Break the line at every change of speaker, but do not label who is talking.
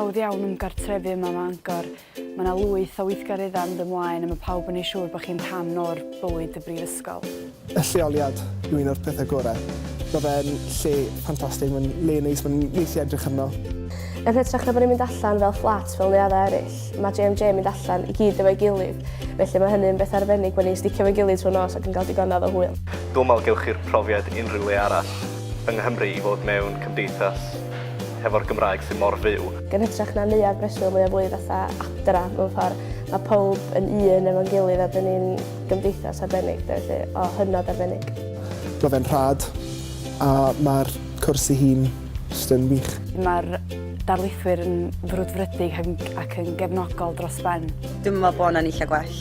hawdd iawn ymgartrefu yma ym Mangor. Mae yna lwyth o weithgareddau yn mynd ymlaen a mae pawb yn ei siŵr bod chi'n rhan o'r bywyd y brifysgol.
Y lleoliad yw un o'r pethau gorau. Mae fe'n lle ffantastig, mae'n le neis, mae'n neis i edrych arno.
Yn hytrach na bod ni'n mynd allan fel fflat fel neuaddau eraill, mae JMJ yn mynd allan i gyd efo'i gilydd, felly mae hynny'n beth arbennig bod ni'n sticio efo'n gilydd trwy'r nos ac yn cael digonedd o hwyl.
Dwi'n meddwl gewch chi'r profiad unrhyw le arall yng Nghymru i fod mewn cymdeithas hefo'r Gymraeg sydd mor fyw.
Yn hytrach na neuadd breswyl mae o fwy fatha adra mewn ffordd. Mae pawb yn un efo'n gilydd a 'dyn ni'n gymdeithas arbennig de felly o hynod arbennig.
Mae fe'n rhad a mae'r cwrs ei hun jyst yn wych.
Mae'r darlithwyr yn frwdfrydig ac yn gefnogol dros ben.
Dwi'm yn meddwl bod 'na nunlla gwell.